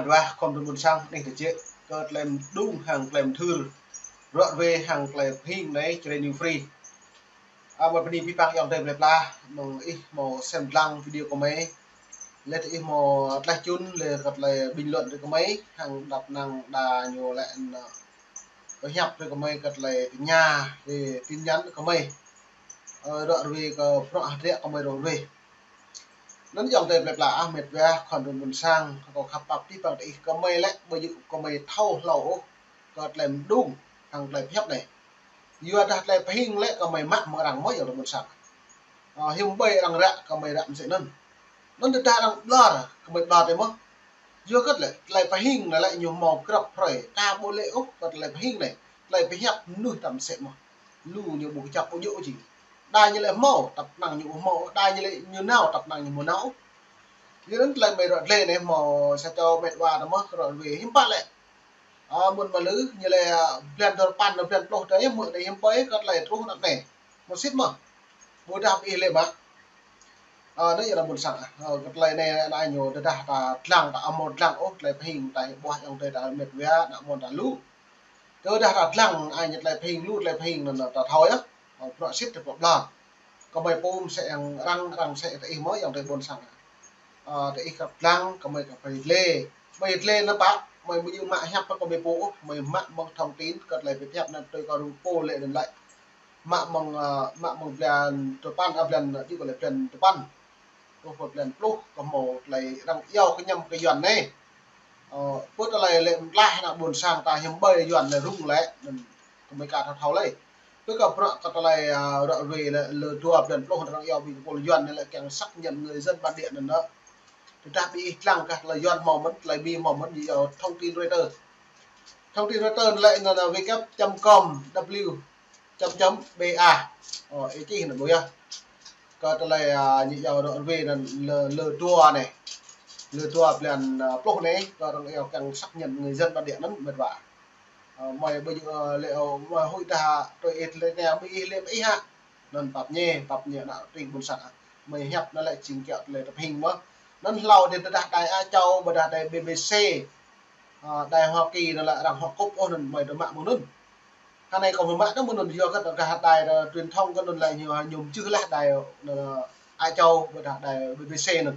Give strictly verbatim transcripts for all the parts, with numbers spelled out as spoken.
Wah, khom tơmun sang, anih tơjĕ, kơ tơlơi mđung hăng tơlơi mthưr, ruă ruê hăng tơlơi pơhing anai, Jrai New Free. Ơ, mơ̆ bơni pơpă ayŏng adơi plơi pla, mơ̆ng ih hmâo sem lăng video kơmơi. Lĕ ih hmâo tlaih čun, lĕ kơ tơlơi bình luận kơmơi, hăng đăp năng đa ñu lĕ, ơ, pơhiăp kơmơi kơ tơlơi tơña, lĕ tin nhắn kơmơi. Ơ, ruă ruê kơ prŏ hơdră kơmơi ruă ruê. Anŭn ayŏng adơi plơi pla ah met wa, khom tơmun sang, kâo khăp pap tih păng tơ ih kơmơi lĕ, ƀu djơ̆ kơmơi thâo hlâo ôh, kơ tơlơi mđung, hăng tơlơi pơhiăp anai. Yua dah tơlơi pơhing lĕ kơmơi mă mơ̆ng arăng mơ̆ ayŏng tơmun sang. Ơ, hiư̆m ƀai arăng ră kơmơi ră mơsĕ anŭn. Anŭn tơdah arăng ƀlŏr, kơmơi ƀlŏr tơ mơ̆. Yua kơ lĕ, tơlơi pơhing anai lĕ ñu hmâo krăp hrơi, ta ƀu lĕ ôh, kơ tơlơi pơhing anai, tơlơi pơhiăp mơnuih ta mơsĕ mơ̆. Lu ñu ƀu kơčăp ƀu djơ̆ ôh či. Đa ñu lĕ hmâo, tăp năng ñu ƀu hmâo, đa ñu lĕ ñu nao, tăp năng ñu ƀu nao. Yua anŭn tơlơi mơi ruă ruê anai hmâo sa čô met wa tơ mơ̆ ruă ruê hiư̆m pă lĕ. Ơ, mơ̆n mơlư, ñu lĕ, ơ, blan dua rơpăn, blan pluh tơ, mơ̆ anai hiư̆m ƀai, kơ tơlơi truh anăp anai. Mơsĭt mơ̆. Ƀôdah ih lĕ mă. Ơ, anai yơh tơmun sang, ơ, kơ tơlơi anai, anai ñu tơdah ta lăng, ta hmâo lăng ôh, tơlơi pơhing, ta ƀuh ayŏng adơi ta met wa, ană mơ̆n ta lu. Tơdah ta lăng, anai ñu tơlơi pơhing lu, tơlơi pơhing anŭn ta thâo yơh. Ơ, prŏ sĭt tơ prŏ ƀlŏr. Kơmơi pum sĕ arăng, arăng sĕ tơ ih mơ̆ ayŏng adơi ƀôn sang. Ơ, tơ ih kăp lăng, kơmơi kăp ƀai lĕ. Ƀai lĕ anŭn pă, mơi ƀu djơ̆ mă hiăp pă kơmơi pô ôh, mơi mă mơ̆ng thông tin, kơ tơlơi pơhiăp anŭn tui kơ rung pô lĕ anŭn lĕ. Mă mơ̆ng, ơ, mă mơ̆ng blan dua rơpăn, ơ, blan, ơ, djơ̆ kơ lĕ blan dua rơpăn. Truh pơ blan pluh, kơ hmâo tơlơi arăng iâu kơñăm kơ Yuan anai. Ơ, pơ tơlơi lĕ mơ̆ng tlaih ană ƀôn sang ta hiư̆m ƀai Yuan lĕ rung lĕ, anŭn kơmơi aka thâo thâo lĕ. Pơ kơ prŏ kơ tơlơi, ơ, ruă ruê lĕ, lơ dua blan pluh arăng iâu ƀing tơpul Yuan anai lĕ kiăng xác nhận người dân bản địa anŭn. Tơdah ƀing ih lăng kơ tơlơi Yuan hmâo mơ̆n, tơlơi Mi hmâo mơ̆n, ñu iâu thông tin Reuters. Thông tin Reuters lĕ anŭn W W W chấm com, W chấm chấm B A. Ơ, ih čih anŭn ƀu yơh. Kơ tơlơi, ơ, ñu iâu ruă ruê anŭn lơ, lơ dua anai. Lơ dua blan, ơ, pluh anai, kơ arăng iâu kiăng xác nhận người dân bản địa anŭn met wa. Ơ, mơi ƀu djơ̆, ơ, lĕ, ơ, mơi huĭ dah, tui ih lĕ anai, ƀing ih lĕ ƀing ih hă. Anŭn pap ñe, pap ñe ană tring ƀôn sang. Mơi hiăp anŭn lĕ jing kiăo tơlơi ta pơhing mơ̆. Anŭn hlâo dih tơdah đài Á Châu, ƀôdah đài B B C. Ơ, đài Hoa Kỳ anŭn lĕ arăng hŏk kŭp ôh anŭn mơi tơ mă mơ̆ng anŭn. Hơnai kâo mă tơ mơ̆ng anŭn yua kơ tơ kơ đài, ơ, truyền thông kơ anŭn lĕ ñu, ñu mơjưh laih đài, ơ, Á Châu, ƀôdah đài B B C anŭn.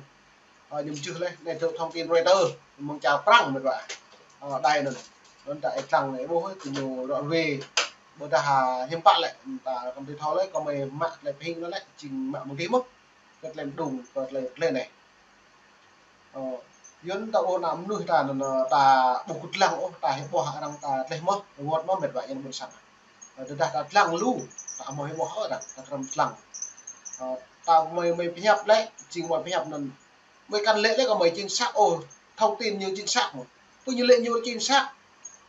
Ơ, ñu mơjưh laih, anai tơ thông tin Reuters, mơ̆ng čar Prăng met wa. Ơ, đài anŭn. Anŭn ta ih lăng anai ƀuh kơ ñu ruă ruê. Ƀôdah, ơ, hiư̆m pă lĕ, ta kơmơi thâo lĕ, kơmơi mă tơlơi pơhing anŭn lĕ, jing mă mơ̆ng dih mơ̆. Kơ tơlơi mđung, kơ tơlơi, tơlơi anai. Ơ, Yuan ta ƀuh ană mơnuih ta anŭn, ơ, ta ƀu kơ̆t lăng ôh, ta hơbôh arăng ta tlaih mơ̆, rơngot mơ̆ met wa ayŏng ƀôn sang. Ơ, tơdah ta lăng lu, ta hmâo hơbôh arăng, ta kơrăm lăng. Ơ, ta mơi, mơi pơhiăp lĕ, jing mơi pơhiăp anŭn. Mơi kăn lĕ lĕ kơ mơi chính xác ôh, thông tin ñu chính xác mơ̆. Pơ ñu lĕ ñu chính xác,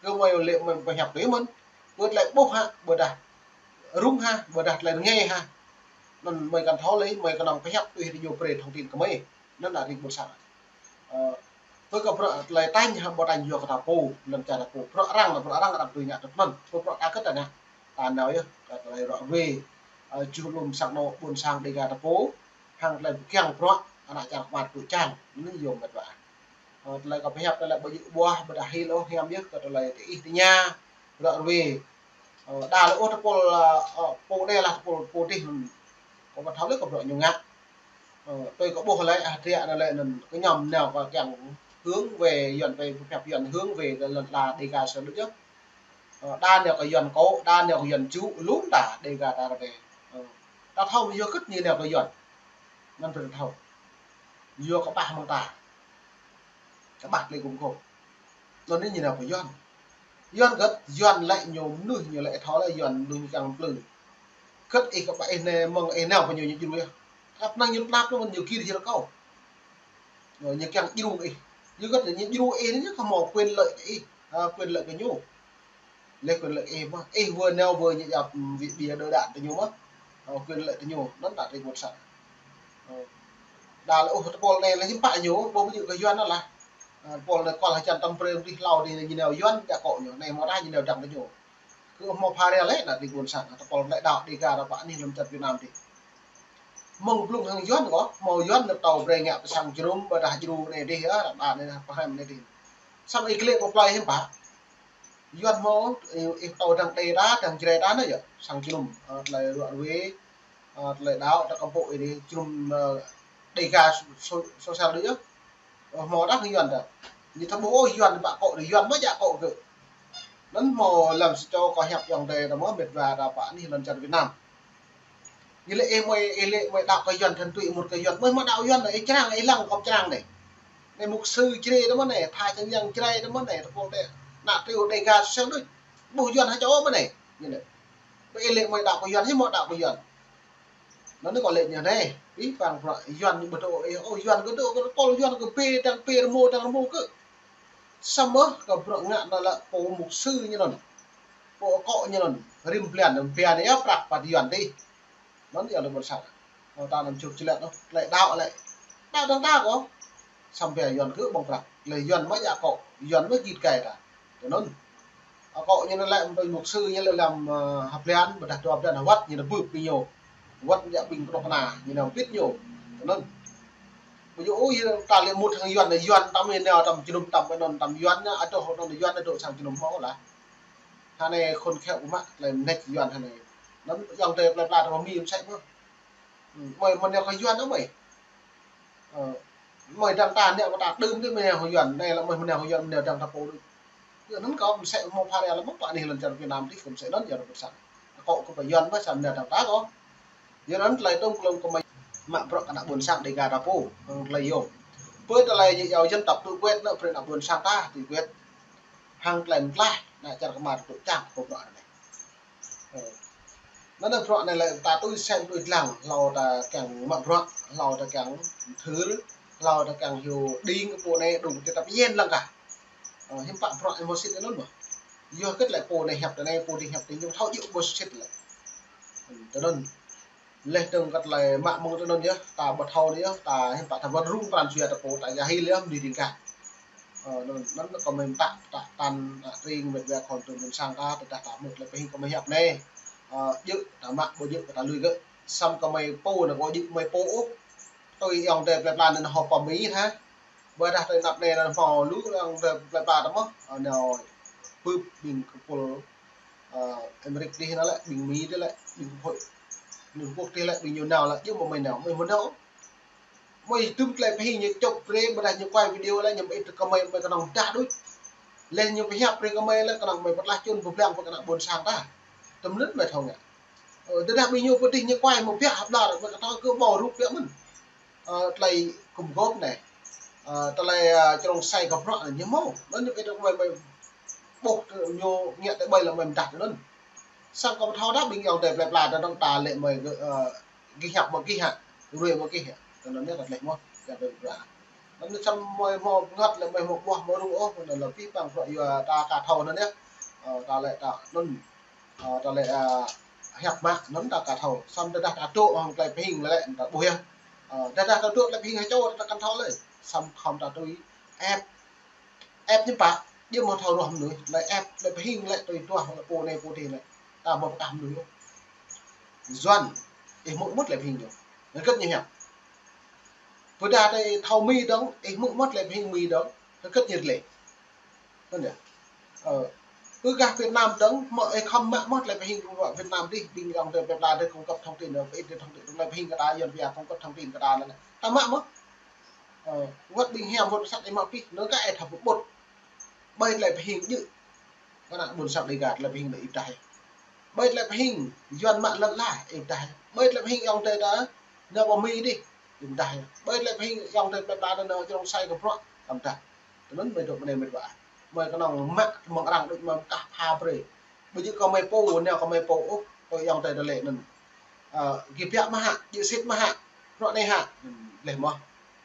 kơ mơi lĕ mơi pơhiăp tui mơ̆n. Ƀu tơlơi ƀuh hă, ƀôdah rung hă, ƀôdah tơlơi rơngai hă. Anŭn mơi kăn thâo lĕ, mơi kơnơ̆ng pơhiăp tui hơdip ñu brơi thông tin kơ mơi. Anŭn ană tring ƀôn sang. Ơ, pơ kơ prŏ tơlơi tañ hă ƀu tañ yua kơ ta pô, lăm čar ta pô. Prŏ arăng, prŏ arăng, arăng tui ngă tui anŭn. Pơ prŏ ta kơ̆t ta ngă. Ta nao yơh, kơ tơlơi ruă ruê. Ơ, juh lŏm sang anŏ ƀôn sang Dega ta pô, hăng tơlơi pơkiăng prŏ, ană čar kơmăt tui čang. Anŭn yơh met wa. Ơ, tơlơi kâo pơhiăp tơlơi ƀu djơ̆ ƀuah, ƀôdah hil ôh, hiam yơh, kơ tơlơi tơ ih tơña, ruă ruê. Ơ, đa lĕ ôh tơpul, ơ, ơ, pô anai lah tơpul pô dih, kâo ƀu thâo lĕ kơ bruă ñu ngă. Ơ, tui kâo ƀuh lĕ, hơdră anai lĕ anŭn, kơñăm nao kơ kiăng hướng về Yuan, pơhiăp Yuan hướng về kơ lŏn la Dega sơ đôč yơh. Ơ, đa nao kơ Yuan kô̆, đa nao kơ Yuan čŭ, lŏm ta Dega ta rơbê. Ơ, ta thâo yua kơ ñu nao kơ Yuan. Anŭn brơi ta thâo. Yua kơ ƀah mơ̆ng ta. Kơ ƀah tơlơi gum gôp. Anŭn anai ñu nao pơ Yuan. Yuan kơ̆t, Yuan lĕ ñu mơnuih, ñu lĕ thâo lĕ Yuan mơnuih ñu kiăng plư. Kơ̆t ih kơ ƀah ih anai mơ̆ng ih nao pơ ñu ñu djru yơh. Tơnap năng ñu tơnap anŭn ñu gir hil kâo. Ñu kiăng djru ih. Yua kơ ñu djru ih anai ñu kơ hmâo quyền lợi kơ ih, ơ, quyền lợi kơ ñu. Lĕ quyền lợi ih mơ̆, ih wơ̆t nao wơ̆t ñu djăp, ưm, ƀiă đơ đă tơ ñu mơ̆. Ơ, quyền lợi tơ ñu, anŭn ta tring ƀôn sang. Ơ, đa lĕ ôh tơpul anai lĕ hiư̆m pă ñu, ƀu mơ̆ ñu kơ Yuan anŭn lah. Ơ, tơpul anai kol hơjăn tăm brơi dih hlâo dih ñu nao Yuan, djă kô̆ ñu, anai hmâo đa ñu nao dăng tơ ñu. Kơ hmâo pha ria lĕ ană tring ƀôn sang, tơpul lĕ đaŏ Dega đaŏ pơ anih lŏm čar Việt Nam dih. Mơ̆ng blung hăng Yuan kơ, hmâo Yuan nao tâo brơi ngă pơ sang jơnum, ƀôdah djru anai dih, ơ, ră anai, pơhrăm anai dih. Samơ̆ ih klĕ kơ plơi hiư̆m pă. Yuan hmâo, ih, ih tâo dăng Đê ta, dăng Jrai ta anai yơh. Sang jơnum, ơ, tơlơi ruă ruê, ơ, tơlơi đaŏ, ta kơmpŏk ih anai, jơnum, ơ, Đêga so-, so-, social đôč yơh. Ơ, hmâo đah Yuan ta. Ñu thâo ƀuh, ơ, Yuan ƀă akŏ, Yuan mơ̆ djă akŏ kơ. Anŭn hmâo lăm sa čô kơ hiăp ayŏng adơi ta mơ̆, mĕt wa ta pơ anih lŏn čar Việt Nam. Ñu lĕ ih mơi, ih lĕ mơi đaŏ kơ Yuan, thân tui mŭt kơ Yuan. Mơi mơ̆ đaŏ Yuan anai, ih črang, ih lăng kơ črang anai. Anai mục sư Jrai ta mơ̆ anai, tha čang yang Jrai ta mơ̆ anai, ta pô tê. Ană triu Đêga sel đôč. Ƀuh Yuan hă čô mơ̆ anai. Ñu lĕ. Ƀơi ih lĕ mơi đaŏ kơ Yuan, ih mơi đaŏ kơ Yuan. Anŭn anai kâo lĕ ñu anai. Ih pang prăk Yuan ñu ƀu dŏ, ih, ơ, Yuan kơ dŏ, kơ tơl Yuan kơ bê, dăng bê rơmô, dăng rơmô kơ. Samơ̆ kơ bruă ngă anŭn lĕ pô mục sư ñu anŭn. Pô akŏ ñu anŭn. Rĭm blan, rĭm blan yơh prăk pơ Yuan tih. Anŭn yơh lĕ ƀôn sang. Ơ, ta anăm čuk čơlĕt ôh, tơlơi đaŏ lĕ. Đaŏ dăng ta kơ. Samơ̆ Yuan kơ ƀơ̆ng prăk. Lĕ Yuan mơ̆ djă akŏ, Yuan mơ̆ git gai ta. Tui anŭn. Akŏ ñu anŭn lĕ ƀơi mục sư ñu lĕ lăm, ơ, ha blan, ƀôdah dua blan, wăt ñu anŭn bưp ƀing ñu. Wăt djă ƀing kơnuk kơna, ñu anŭn bit ñu. Tui anŭn. Ƀu djơ̆ ôh, ta lĕ mŭt hăng Yuan, Yuan tăm ñu nao tăm jơnum tăm anŭn tăm Yuan ñu, adoh anŭn Yuan adoh sang jơnum hmâo lah. Hơnai khôn khéo ƀu mă, tơlơi mơneč Yuan hơnai. Anŭn ayŏng adơi plơi pla ta Mi mơsĕ mơ̆n. Ơ, mơi mơnao kơ Yuan ôh mơi. Ơ, mơi dăng ta nao kơ ta đưm tih mơi nao kơ Yuan, anai lĕ mơi mơnao kơ Yuan, mơnao dăng ta pô đôč. Yua anŭn kâo mơsĕ hmâo phara lĕ mơ̆ pơ anih lŏn čar Việt Nam tih kâo mơsĕ anŭn yua rơbut sang. Akŏ kơ pơ Yuan mơ̆ sang mơnao dăng ta kơ. Yua anŭn tơlơi tơm klôm kơ mơi mă bruă kơ ană ƀôn sang Đêga ta pô, hăng tơlơi yôm. Pơ tơlơi ñu iâu dân tộc tự quyết anŭn brơi ană ƀôn sang ta tự quyết. Hăng tơlơi mơklaih, ană čar kơmar tŭ čang kơ bruă anai. Ơ. Anŭn anai bruă anai lĕ ta tui sem tui lăng, hlâo ta kiăng mă bruă, hlâo ta kiăng thâo, hlâo ta kiăng hyu đing kơ pô anai đŭng tơlơi ta pơyên lăng kah. Ơ, hiư̆m pă bruă ih hmâo sĭt anŭn mơ̆. Yua kơ tơlơi pô anai hiăp tơ anai, pô dih hiăp tơ anai, ñu thâo djơ̆ ƀu sĭt lĕ. Tui anŭn. Leh dơ̆ng kơ tơlơi mă mơ̆ng tui anŭn yơh, ta ƀu thâo anai yơh, ta hiư̆m pă ta wơ̆t rŭng pran jua ta pô ta yơh hil yơh, mơ̆ng dih ding kah. Ơ, anŭn, anŭn kơ mơi mơtă, ta tan, ta tring, mĕt wa khŏm tŭ ƀôn sang ta, tơdah ta hmư̆ tơlơi pơhing kơ mơi hiăp anai. Ơ, djơ̆ ta mă, ƀu djơ̆ kơ ta lui gơ̆. Samơ̆ kơ mơi pô anŭn kơ djơ̆ mơi pô ôh. Tui ayŏng adơi plơi pla anŭn hŏ pơ Mi hă. Ƀôdah tui anăp anai anŭn hmâo lu ayŏng adơi plơi pla ta mơ̆. Ơ, nao bưp ƀing kơpul, ơ, Amêrik dih anŭn lĕ, ƀing Mi dih lĕ, ƀing Hội Liên Hợp Quốc dih lĕ, ƀing ñu nao lĕ, djơ̆ mơ̆ mơi nao, mơi mơ̆ nao. Mơi tŭm tơlơi pơhing ñu čŏp brơi, ƀôdah ñu quay video lĕ, ñu ƀu ĭt kơ mơi, mơi kơnơ̆ng dah đôč. Leh ñu pơhiăp brơi kơ mơi lĕ, kơnơ̆ng mơi pơtlaih čun pơblang pơ kơ ană ƀôn sang ta. Tơm anŭn mơi thâo ngă. Ơ, tơdah ƀing ñu pơdih ñu quay mơ̆ biă hăp lar, mơi kơ thâo kơ ƀâo rup biă mơ̆n. Ơ, tơlơi gum gôp anai. Ơ, tơlơi, ơ, črông sai kơ bruă anai ñu hmâo. Anŭn ñu ƀu ĭt kơ mơi, mơi ƀuh ñu ngă tơlơi ƀai lĕ mơi mơdah tui anŭn. Samơ̆ kơ ƀu thâo dah ƀing ayŏng adơi plơi pla ta dơ̆ng ta lĕ mơi, ơ, gih hiăp mơ̆ gih hă, ruai mơ̆ gih hă. Tui anŭn yơh ta lĕ mơ̆, ayŏng adơi plơi pla. Anŭn samơ̆ mơi hmâo bơngăt lĕ mơi hmâo ƀuah hmâo rŭng ôh, anŭn lĕ pih pang bruă yua ta ka thâo anŭn yơh. Ơ, ta lĕ ta anŭn. Ơ, ta lĕ, ơ, hiăp mă, anŭn ta ka thâo. Samơ̆ tơdah ta dŏ hăng tơlơi pơhing lĕ, ta ƀuh yơh. Ơ, tơdah ta dŏ tơlơi pơhing hă čô, ta kăn thâo lĕ. Samơ̆ khŏm ta tui ĕp. Ĕp ñu pă, djơ̆ mơ̆ thâo ruah mơnuih, tơlơi ĕp, tơlơi pơhing lĕ, tui tuah lĕ pô anai pô dih lĕ. Ta mơ̆ pơkah mơnuih ôh. Yuan, ih hmư̆ mơ̆t tơlơi pơhing ñu. Hơget ñu hiăp. Pơdah tơlơi thâo Mi dơ̆ng, ih hmư̆ mơ̆t tơlơi pơhing Mi dơ̆ng, hơget ñu rơlĕ. Anŭn yơh. Ơ, pơdah Việt Nam dơ̆ng, mơ̆ ih khŏm mă mơ̆t tơlơi pơhing kơ Việt Nam dih, ƀing ayŏng adơi plơi pla dih cung cấp thông tin, ơ, ih thông tin, tơlơi pơhing kơ ta, Yuan pia cung cấp thông tin kơ ta anŭn. Ta mă mơ̆. Ơ, wơ̆t ƀing hiam wơ̆t sat ih mă pih, anŭn kơ ih thâo pơƀut. Ƀơi tơlơi pơhing djơ̆. Kơ ană ƀôn sang Đêga tơlơi pơhing anai ih pơdah. Ƀơi tơlơi pơhing Yuan mă lŏn ala ih pơdah. Ƀơi tơlơi pơhing ayŏng adơi ta, nao pơ Mi dih, ih pơdah. Ƀơi tơlơi pơhing ayŏng adơi plơi pla ta nao črông sai kơ bruă, ih pơdah. Tui anŭn mơi dŏ mơnai mĕt wa. Mơi kơnơ̆ng mă mơ̆ng arăng đôč mơ̆ kah pha brơi. Ƀu djơ̆ kơ mơi pô, nao kơ mơi pô ôh, ơi ayŏng adơi ta lĕ anŭn. Ơ, gih biă mơ̆ hă, djơ̆ sĭt mơ̆ hă, bruă anai hă, leh mơ̆.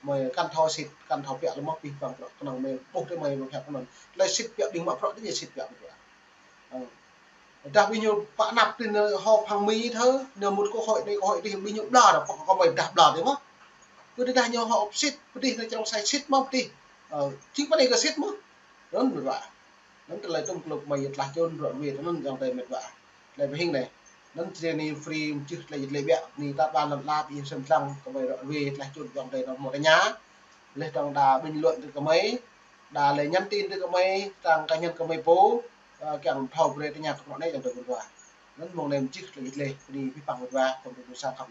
Mơi kăn thâo sĭt, kăn thâo biă leh mơ̆ pih pang bruă, kơnơ̆ng mơi ƀuh tui mơi mơ̆ hiăp anŭn. Tơlơi sĭt biă ƀing mă bruă dih ñu sĭt biă bruă. Ơ. Tơdah ƀing ñu pă anăp dih ñu họp hăng Mi thâo, ñu mŭt kơ hội anai kơ hội dih, ƀing ñu ƀlŏr, pŏk kơ mơi pơdah ƀlŏr dih mơ̆. Pơ tơdah ñu họp sĭt, pơdih ñu črông sai sĭt mơ̆ pơdih. Ơ, jing pơ anai kơ sĭt mơ̆. Anŭn mĕt wa. Anŭn tơlơi tŭm klŭp mơi yơh tơlơi čun ruă ruê tui anŭn ayŏng adơi mĕt wa. Tơlơi pơhing anai. Anŭn Jrai anai free mơčih tơlơi yơh tơlơi biă. Anai ta ƀan lăn la ƀing sem lăng kơ mơi ruă ruê tơlơi čun ayŏng adơi anŭn hmâo tơña. Leh dơ̆ng đa bình luận tui kơ mơi. Đa lĕ nhắn tin tơ gơmơi, trang cá nhân gơmơi pô, ơ, kiăng thâo brơi tơña kơ bruă anai, yang tơ ƀôn wa. Anŭn mơ̆ng anai mơ̆n čih tơlơi, tơlơi, bơni abih bang ƀôn wa, kơ ƀôn sang khăp.